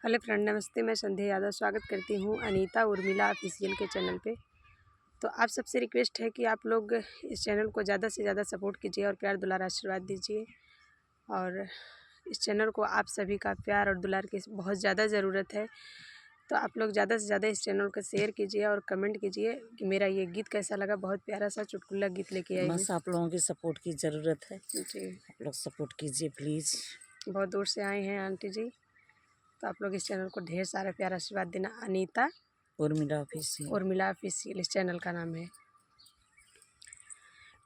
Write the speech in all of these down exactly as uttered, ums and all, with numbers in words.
हेलो फ्रेंड, नमस्ते, मैं संध्या यादव। स्वागत करती हूँ अनीता उर्मिला ऑफिशियल के चैनल पे। तो आप सबसे रिक्वेस्ट है कि आप लोग इस चैनल को ज़्यादा से ज़्यादा सपोर्ट कीजिए और प्यार दुलार आशीर्वाद दीजिए। और इस चैनल को आप सभी का प्यार और दुलार की बहुत ज़्यादा ज़रूरत है। तो आप लोग ज़्यादा से ज़्यादा इस चैनल को शेयर कीजिए और कमेंट कीजिए कि मेरा ये गीत कैसा लगा। बहुत प्यारा सा चुटकुला गीत लेके आई हूँ। बस आप लोगों की सपोर्ट की ज़रूरत है। जी। आप लोग सपोर्ट कीजिए प्लीज। बहुत दूर से आए हैं आंटी जी, तो आप लोग इस चैनल को ढेर सारा प्यार आशीर्वाद देना। अनीता उर्मिला ऑफिशियल। उर्मिला ऑफिशियल इस चैनल का नाम है।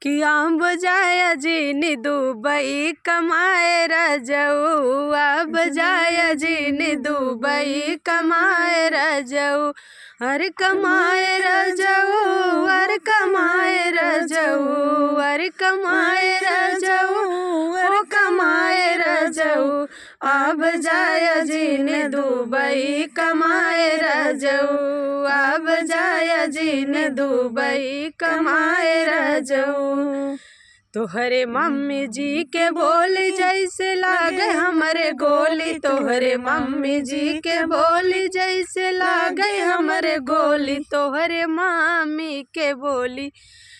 कि अब जाया जिन दुबई कमाए रजऊ, अब जाया जिन दुबई कमाए रजऊ, अरे कमाए रजऊ, अरे कमाए रजऊ, अरे कमाए रजऊ, अरे कमाए रजऊ। अब जाया जिन दुबई कमाए रजऊ, अब जाया जिन दुबई कमाए रजऊ। तोहरे मम्मी जी के बोली जैसे लागे हमरे गोली, तोहरे मम्मी जी के बोली जैसे लागे हमरे गोली, तोहरे मामी के बोली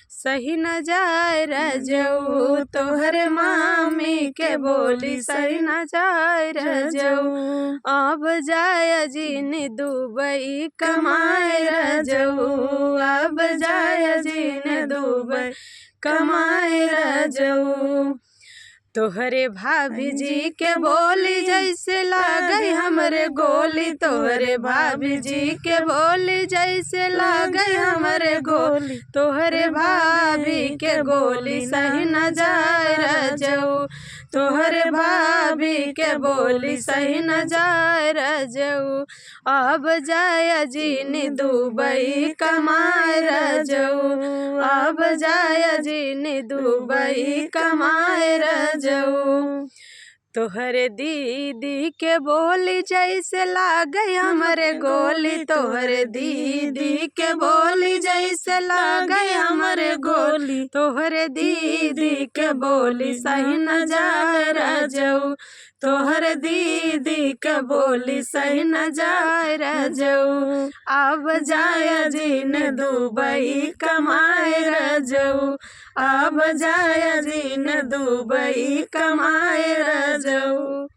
सही न जाए रजऊ, तोहरे मामी के बोली सही न जाए रजऊ। अब जाया जिन दुबई कमाए रजऊ, अब जाया जिन दुबई कमाए रजऊ। तोहरे भाभी जी के बोली जैसे लागे हमरे गोली, तोहरे भाभी जी के बोली जैसे लागे हमरे गोली, तोहरे भाभी के बोली सही न जाए रजऊ, तोहरे भाभी के बोली सही न जाए रजऊ। अब जाया जिन दुबई कमाए रजऊ, अब जाया जिन दुबई कमाए रजऊ। तोहरे दीदी के बोली जैसे लागे हमरे गोली, तोहरे दीदी के बोली जैसे लागे हमरे गोली, तोहरे दीदी के बोली सही न जाए रजऊ, तोहरे दीदी के बोली सही न जाए रजऊ। अब जाया जिन दुबई कमाए रजऊ, अब जाया जिन दुबई कमाए रजऊ।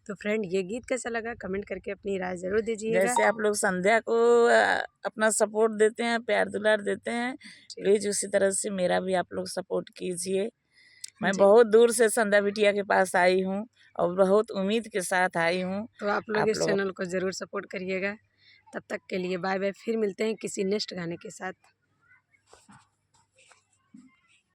तो फ्रेंड, ये गीत कैसा लगा, कमेंट करके अपनी राय जरूर दीजिएगा। जैसे आप लोग संध्या को, अ, अपना सपोर्ट देते हैं, प्यार दुलार देते हैं, जी। प्लीज उसी तरह से मेरा भी आप लोग सपोर्ट कीजिए। मैं जी। बहुत दूर से संध्या बिटिया के पास आई हूँ और बहुत उम्मीद के साथ आई हूँ। तो आप लोग आप इस लोग चैनल को जरूर सपोर्ट करिएगा। तब तक के लिए बाय बाय, फिर मिलते हैं किसी नेक्स्ट गाने के साथ।